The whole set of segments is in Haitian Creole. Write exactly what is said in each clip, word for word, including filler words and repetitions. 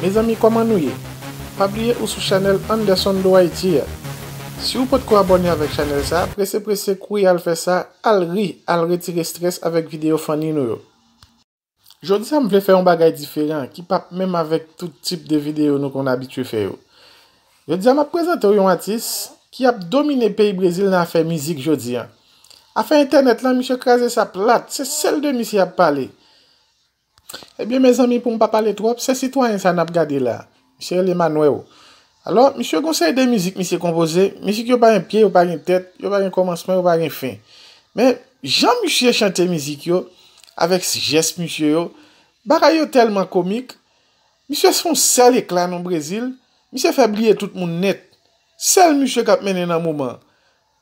Mezanmi, kòman nou ye? Pa bliye ou sou chanèl Anderson Do Haiti a. Si ou potko abòne avèk chanèl sa, prese prese kouri al fè sa, al ri, al retire strès avèk videyo funny nou yo. Jodi a m vle fè yon bagay diferan ki p ap menm avèk tout tip de videyo nou konn abitye fè yo. Jodi a m ap prezante w yon atis ki ap domine peyi Brezil nan afè mizik jodi a. Afè entènèt lan, misye kraze sa plat, se sèl de misye y ap pale. Ebyen, mezanmi, pou m pa pale twòp, se sitwayen sa n ap gade la. Misye rele Manuel. Alò, misye gon seri de mizik misye konpoze, mizik yo pa gen pye, yo pa gen tèt, yo pa gen kòmansman, yo pa gen fen. Men, jan misye chante mizik yo, avèk jès misye yo, bagay yo tèlman komik, misye se yon sèl ekla nan Brezil, misye fè bliye tout moun nèt. Sèl misye k ap mennen nan moman an.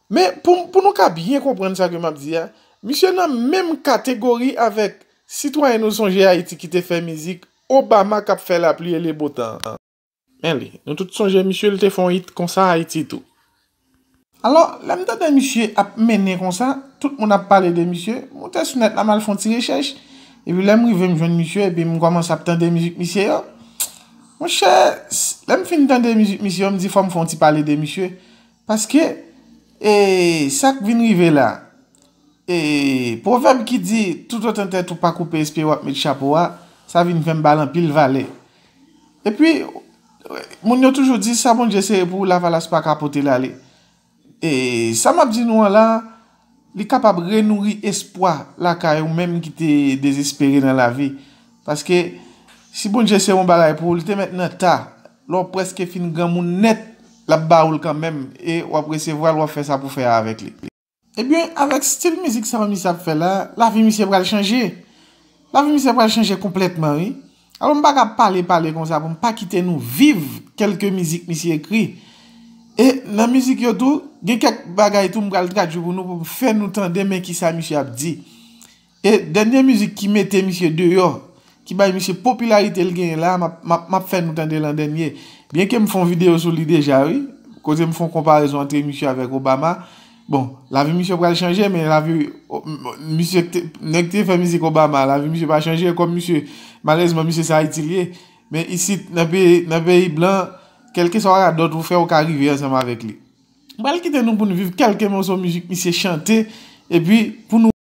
Men, pou, pou nou ka byen konprann sa ke m ap di a, misye nan menm kategori avèk sitwayen nou sonje Ayiti ki te fè mizik, Obama k ap fè lapli e le bo tan an. Men li, nou tout sonje misye, li te fè yon hit konsa Ayiti tou. Alò, lè m tande misye ap mennen konsa, tout moun ap pale de misye, m moute sou nèt la, m al fè yon ti rechèch, epi lè m rive, m jwenn misye, epi m kòmanse ap tande mizik misye yo. Monchè, s- lè m fin tande mizik misye yo, m di fò m fè yon ti pale de misye. Paske, e, sa k vin rive la, e, pwovèb ki di, "Toutotan tèt ou pa koupe, espere w ap met chapo a," sa vin fè m ba l anpil valè. Epi, moun yo toujou di, "Sa Bondye sere pou ou, lavalas pa ka pote l ale." E, sa m ap di nou an la, li kapab renouri espwa lakay ou menm ki te dezespere nan lavi. Paske, si Bondye sere yon bagay pou ou, li te mèt nan ta. Lè w prèske fin granmoun nèt, l ap ba ou l kanmenm, e w ap resevwa l, w ap fè sa pou fè a avèk li. Ebyen, avèk stil mizik sa misye ap fè la, lavi misye pral chanje. Lavi misye pral chanje konplètman, wi. Alò, m pa ka pale, pale konsa pou m pa kite nou viv kèlke mizik misye ekri. E nan mizik yo tou, gen kèk bagay tou m pral tradui pou nou, pou m fè nou tande men kisa misye ap di. E dènye mizik ki mete misye deyò, ki bay misye popilarite l genyen la, m ap, m ap, m ap fè nou tande l an dènye. Byenke m fè yon videyo sou li deja, wi, kote m fè yon konparezon ant misye avèk Obama. Bon, lavi misye pral chanje, men lavi, o, m- misye k te- nèg te fè mizik Obama, lavi misye pa chanje, kòm misye, malerezman, misye se Ayiti l ye. Men isit, nan peyi, nan peyi blan, kèlkeswa radòt ou fè, ou ka rive ansanm avèk li. M pral kite nou pou nou viv kèlke moso mizik misye chante, epi pou nou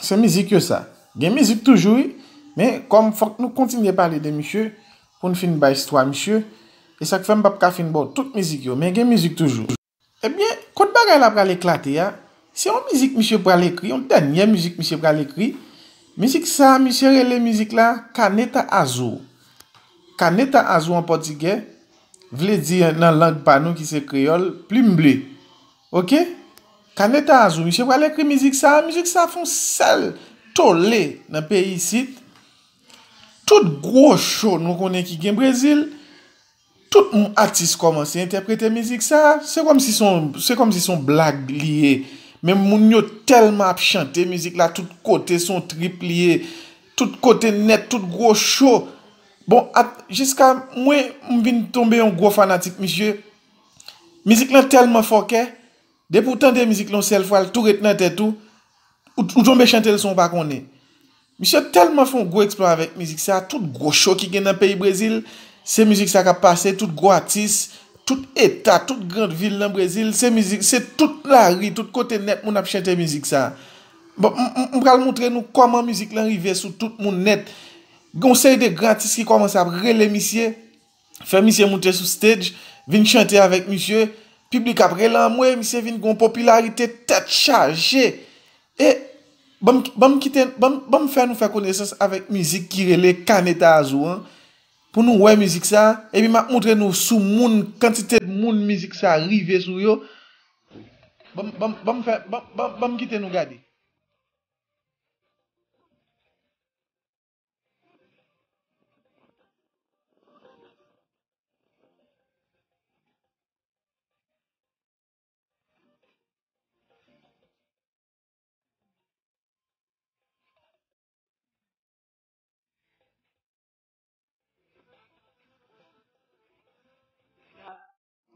Se mizik yo sa. Gen mizik toujou, wi. Men, kòm fòk nou kontinye pale de misye, pou n fin bay istwa misye, e sa k fè m p ap ka fin ba w tout mizik yo, men gen mizik toujou. Ebyen, kot bagay la pral eklate a, se yon mizik misye pral ekri, yon dènye mizik misye pral ekri. Mizik sa, misye rele mizik la Caneta Azul. Caneta Azul an pòtigè, vle di nan lang pa nou ki se kreyòl, plim ble. Oke? Caneta Azul, misye pral ekri mizik sa, mizik sa fè yon sèl tole nan peyi isit. Tout gwo cho nou konnen ki gen Brezil, tout m- atis kòmanse entèprete mizik sa, se kòmsi se yon, se kòmsi se yon blag li ye. Men moun yo tèlman ap chante mizik la, tout kote se yon trip li ye. Tout kote nèt, tout gwo cho. Bon, at- jiska mwen, m vin tonbe yon gwo fanatik misye. Mizik lan tèlman fòkè, depi w tande mizik lan yon sèl fwa, l tou ret nan tèt ou, ou, ou tonbe chante l san w pa konnen. Misye tèlman fè yon gwo eksplwa avèk mizik sa, tout gwo cho ki gen nan peyi Brezil, se mizik sa k ap pase, tout gwo atis, tout eta, tout gran vil nan Brezil, se mizik, se tout lari, tout kote nèt moun ap chante mizik sa. Bon, m, m, m pral montre nou kòman mizik lan rive sou tout moun nèt. Gen yon seri de gran atis ki kòmanse ap rele misye, fè misye moute sou stage, vin chante avèk misye, piblik ap rele anmwe, misye vin gen yon popilarite tèt chaje. E ban m, ban m kite, ban m, ban m fè nou fè konesans avèk mizik ki rele Kaneta Azou an, pou nou wè mizik sa, epi m ap montre nou sou moun, kantite moun mizik sa rive sou yo. Ban m, ban m, ban m fè, ban, ban, ban m kite nou gade.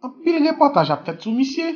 Anpil repòtaj ap fèt sou misye,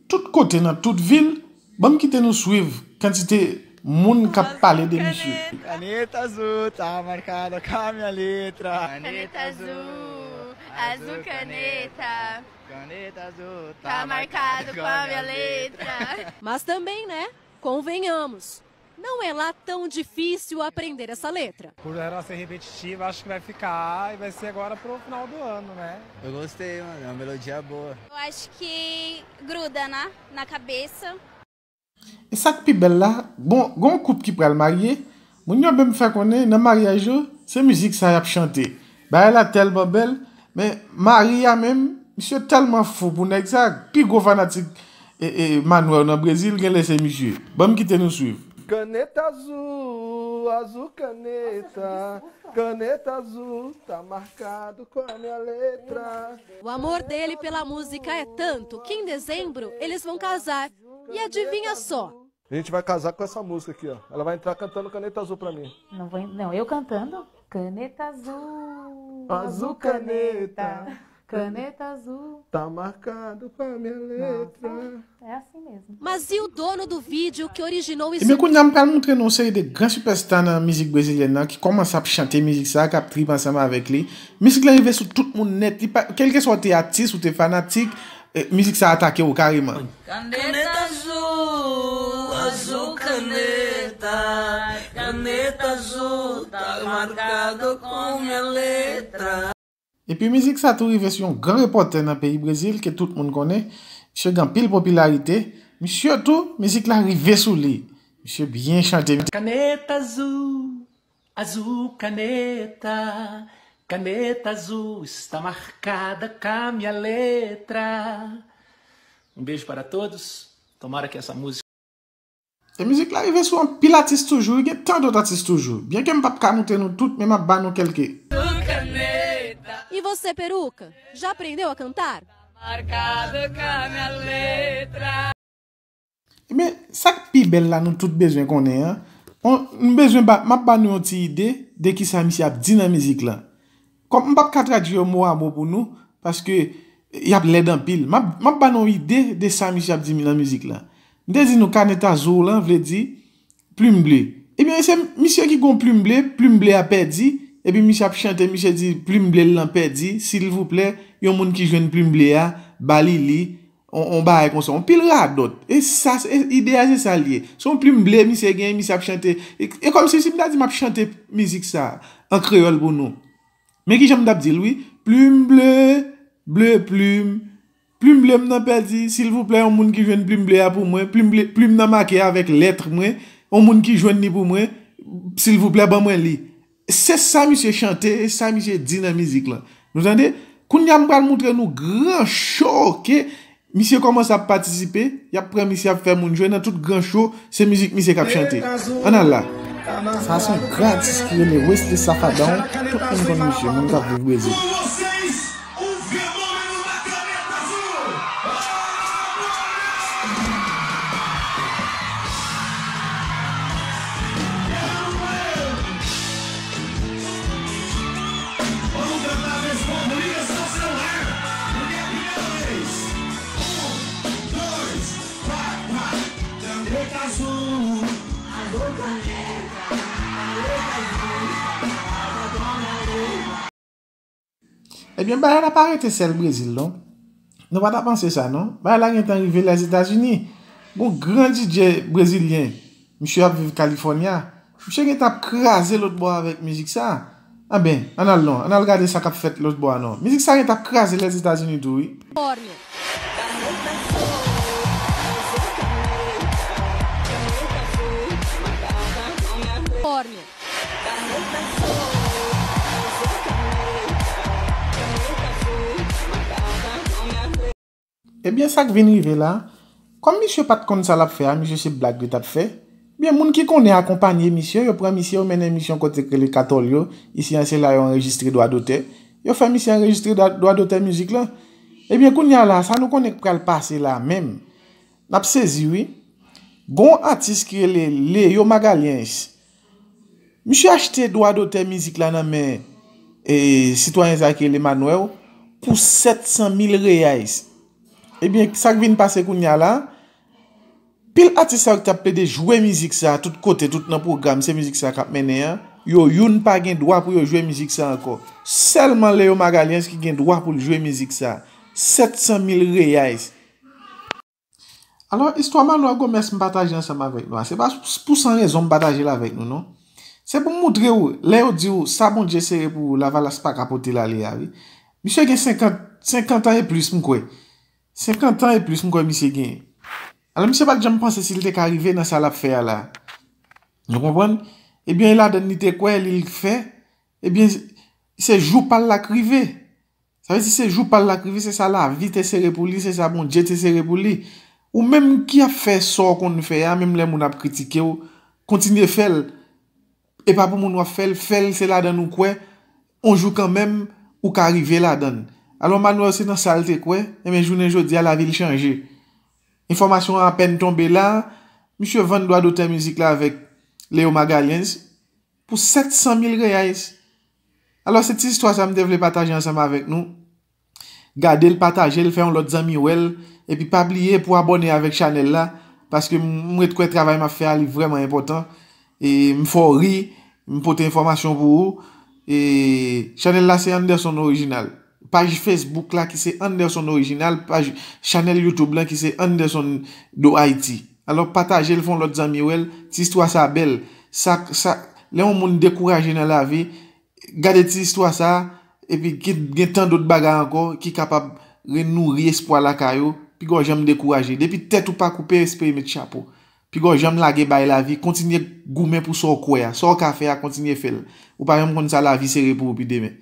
tout kote nan tout vil. Ban m kite nou swiv kantite moun k ap pale de misye. Caneta azul, tá marcada com a minha letra. Caneta azul, azul caneta. Caneta azul, tá marcado com a minha letra. Mas também, né? Convenhamos, não é lá tão difícil aprender essa letra. Por ela ser repetitiva, acho que vai ficar e vai ser agora pro final do ano, né? Eu gostei, mano. É uma melodia boa. Eu acho que gruda na, na cabeça. E sa k pi bèl la, bon, gen yon koup ki pral marye, moun yo menm fè konnen nan maryaj yo, se mizik sa y ap chante. Bagay la tèlman bèl, men mari a menm, misye tèlman fou pou nèg sa, pi gwo fanatik e, e, Manuel nan Brezil, genlè se misye. Ban m kite nou swiv. Caneta azul, azul caneta, caneta azul, tá marcado com a minha letra. O amor dele pela música é tanto que em dezembro eles vão casar. E adivinha só? A gente vai casar com essa música aqui, ó. Ela vai entrar cantando Caneta Azul pra mim. Não vou, não, eu cantando? Caneta azul, azul caneta, caneta azul. Tá marcado com a minha letra. Nossa, é assim mesmo. Mas e o dono do vídeo que originou isso? Ebyen, kounye a m pral montre nou yon seri de gran sipèsta nan mizik brezilyèn nan ki kòmanse ap chante mizik sa, k ap trip ansanm avèk li. Mizik la rive sou tout moun nèt, li pa, kèlkeswa ou te atis, ou te fanatik, e, mizik sa atake w kareman. Caneta azul, azul caneta, caneta azul, tá marcado com minha letra. Epi mizik sa tou rive sou yon gran repòtè nan peyi Brezil ke tout moun konnen. Misye gen anpil popilarite. Misye tou, mizik la rive sou li. Misye byen chante. Caneta azul, azul caneta, caneta azul está marcada com a minha letra. Um beijo para todos. Tomara que essa música. E mizik la rive sou anpil atis toujou, gen tan dòt atis toujou. Byen ke m p ap ka montre nou tout, men m ap ba nou kèlke. E você, Peruca, já aprendeu a cantar? Ebyen, sa k pi bèl la nou tout bezwen konnen an, on, m bezwen ba, m ap ba nou yon ti ide de kisa misye ap di nan mizik lan. Kòm m p ap ka tradui yo mo a mo pou nou, paske y ap lèd anpil. M ap, m ap ba nou yon ide de sa misye ap di nan mizik lan. M te di nou kaneta azul lan vle di plim ble. Ebyen, se misye ki gon plim ble, plim ble a pèdi, epi misye ap chante, misye di plim ble l lan pèdi, silvouplè, yon moun ki jwenn plim ble a, ba li li, on, on bagay konsa, on pil radòt. E sa, e ide a se sa l ye. Se yon plim ble misye genyen, misye ap chante. E, e kòmsi si m ta di m ap chante mizik sa an kreyòl pou nou. Men kijan m t ap di l, wi. Plim ble, ble plim, plim ble m nan pèdi, silvouplè, yon moun ki jwenn plim ble a pou mwen, plim ble, plim nan make avèk lèt mwen, yon moun ki jwenn li pou mwen, silvouplè, ban mwen li. Se sa misye chante, e sa misye di nan mizik lan. Nou tande? Kounye a m pral montre nou gran cho ke misye kòmanse ap patisipe, y ap pran misye ap fè moun jwe nan tout gran cho, se mizik misye k ap chante. Ann al la. Sa se yon gran atis ki rele Wesley Safadão, tout moun konn misye, moun k ap viv Brezil. Ebyen, bagay la pa rete sèl Brezil, non. Nou pa ta panse sa, non. Bagay la gentan rive Lèzetazini. Gon gran D J brezilyen, misye ap viv California. Misye gentan ap kraze lòt bò avèk mizik sa. Anben, ann al non, ann al gade sa k ap fèt lòt bò a non. Mizik sa gentan ap kraze Lèzetazini tou, wi. Ebyen, sa k vin rive la, kòm misye pa t konn sa l ap fè a, misye se blag li t ap fè. Byen, moun ki konnen akonpanye misye, yo pran misye, yo mennen misye yon kote k rele Katòlyo, isi an se la yo anrejistre dwa dotè. Yo fè misye anrejistre dwa, dwa dotè mizik lan. Ebyen, kounye a la, sa nou konnen k pral pase la menm. N ap sezi, wi. Gon atis ki rele Leo Magalhães. Misye achte dwa dotè mizik la nan men, e, sitwayen sa ki rele Manuel pou sèt san mil reais. Ebyen, sa k vin pase kounye a la, pil atis sa yo ki t ap plede jwe mizik sa tout kote, tout nan pwogram, se mizik sa k ap mennen an, yo youn pa gen dwa pou yo jwe mizik sa ankò. Sèlman Leo Magalhães ki gen dwa pou l jwe mizik sa. Sèt san mil reais. Alò, istwa Manuel Gomes m pataje ansanm avèk nou a, se pa pou san rezon m pataje l avèk nou, non. Se pou m moutre w, lè yo di w, sa Bondye sere pou ou, Lavalas pa ka pote l ale a, wi. Misye gen senkant, senkant an e plis, m kwè. Senkant an e plis, m kwè misye genyen. Alò, misye pa t janm panse si l te ka rive nan sa l ap fè a la. Nou konprann? Ebyen, e ladann li te kwè, li l fè. Ebyen, se jou pa l la k rive. Sa vle di se jou pa l la k rive, se sa lavi te sere pou li, se sa Bondye te sere pou li. Ou menm ki ap fè sa w konn fè a, menm lè moun ap kritike w, kontinye fè l. E pa pou moun w ap fè l, fè l, se ladann ou kwè, on jou kanmenm, ou ka rive ladann. Alò, Manuel se nan sa l te kwè, enben, jounen jodi a, lavi l chanje. Enfòmasyon an apèn tonbe la, misye vann dwa dotè mizik la avèk Leo Magalhães pou sèt san mil reais. Alò, se ti istwa sa m te vle pataje ansanm avèk nou. Gade l, pataje l, fè yon lòt zanmi wè l, epi pa bliye pou abòne avèk chanèl la, paske m, m ret kwè travay m ap fè a, li vrèman enpòtan. E m fè w ri, m pote enfòmasyon pou ou. E chanèl la se Anderson Original. Paj Facebook la ki se Anderson Original, paj, chanèl YouTube lan ki se Anderson do Haiti. Alò, pataje l, fè yon lòt zanmi wè l, ti istwa sa bèl. Sa, sa, lè yon moun dekouraje nan lavi, gade ti istwa sa, epi gen, gen tan dòt bagay ankò ki kapab renouri espwa lakay ou, piga w janm dekouraje. Depi tèt ou pa koupe, espere met chapo. Piga w janm lage bay lavi, kontinye goumen pou sa w kwè a. Sa w ka fè a, kontinye fè l. Ou pa janm konn sa lavi sere pou ou pi demen.